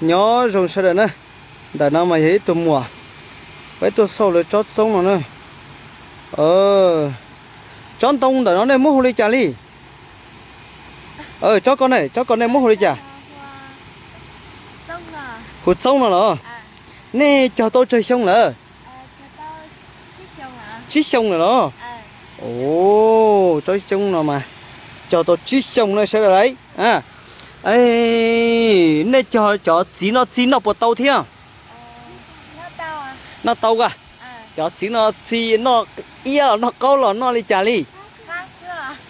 Nyob zoo sawv daws na, ntawm no mas yog ib tug muam, peb tuaj xauj lawv tsob txoob no na. Tsob ntoo ntawm no nej muab hu li cas li? Tsob ko ne, tsob ko nej muab hu li cas? Hu txoob no los? Nej cog tau tsawg xyoo lawm? Tsib xyoo lawm los? Tsob txoob no mas cog tau tsib xyoo no sawv daws lauj. Nej cog cov txiv no txi noj puas tau thiab? Noj tau koj. Cov txiv no txi noj iab los noj qaub los noj li cas li?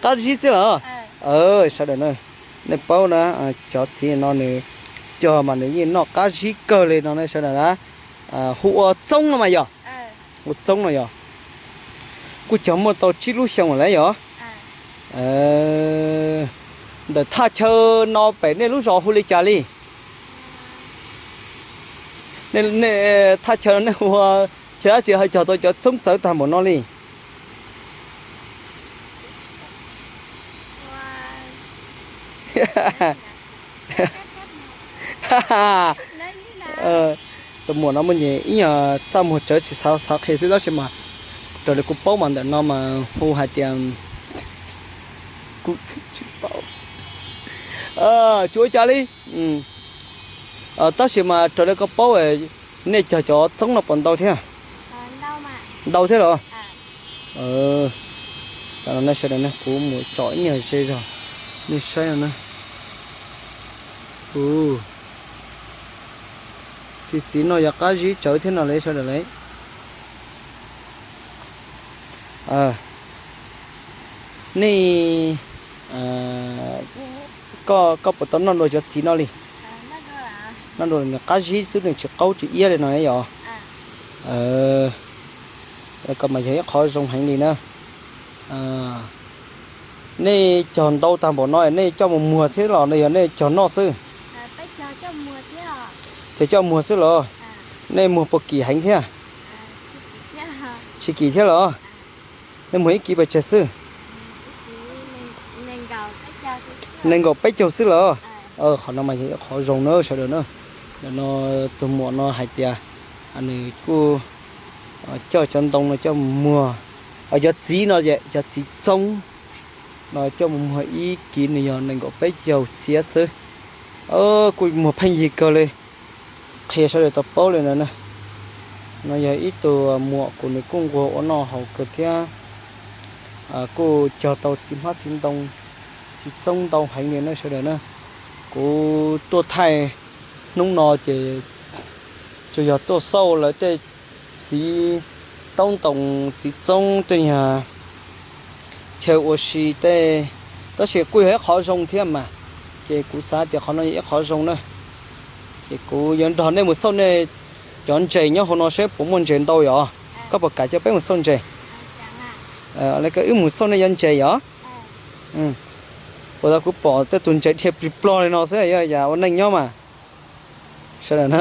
Qab zib xwb los? Sawv daws na, nej paub na, cov txiv no nws cog mas nws yeej noj qab zib kawg li no ne sawv daws na. Hu ua txoob no mas yog, hu txoob no yog, kuj cog muaj tau tsib lub xyoo lawm yog. Ntawm thaj chaw no pem nej lub zos hu li cas li? Thaj chaw no nej hu, chaw dab tsi ho cog tau cov txoob txawv tag npaum no li? Tus muam no muaj ib nyuag txaj muag tsawv tsis xav qhia xwb tab sis mas raws li kuv paub mas ntawm no mas hu hais tias, kuv tsis paub, tsis ua cas li. Tab sis mas raws li koj paub, nej cog cov txoob no puas ntau thiab? Ntau thiab los? Tam no sawv daws ne, kuv mus tsom ib nyuag ze zog, nej saib no na. Txiv txiv no yog qab zib tsawv thiab no li sawv daws li. Nej, koj, koj puas tau noj dua cov txiv no li? Noj dua, nws qab zib xwb, nws tsis qaub tsis iab li no yog? Koj mas yog ib qho zoo heev li na. Nej cog ntau tag npaum no nej coj mus muag thiab los no yog nej cog noj xwb? Ces coj muag xwb los? Nej muag puas kim heev thiab? Tsis kim thiab los? Nej muag ib kis pes tsawg xwb? Nees nkaum peb caug xwb los? Qhov no mas yog ib qhov zoo na sawv daws na. Ntawm no tus muam no hais tias nws kuj coj cov ntoo no coj mus muag, cov txiv no, cov txiv txoob no coj mus muag ib kis nws yog nees nkaum peb caug txhiab xwb. Kuj muag pheej yig kawg li, qhia sawv daws tau paub li no na. No yog ib tug muam kuv, nws kuj nquag ua noj haus kawg thiab, kuj cog tau txiv hmab txiv ntoo, txiv txoob ntau heev li na sawv daws na. Kuv tuaj thaij hnub no ces tsuas yog tuaj xauj lawv tej txiv taub ntoo, txiv txoob, tej yog chaw ua si tej, tab sis kuj yog ib qhov zoo thiab mas. Ces kuv xav tias qhov no yog ib qhov zoo na. Ces kuv yuav nrog nej mus xauj nej cov ntses nyob hauv no seb puas muaj ntses ntau yom. Koj puas kam coj peb mus xauj ntses? Koj wb mus xauj nej cov ntses yom. Ua tau kuv pom tej tus ntses dhia plig plog li no xwb, yog yam ua neej nyob mas. Sawv daws na.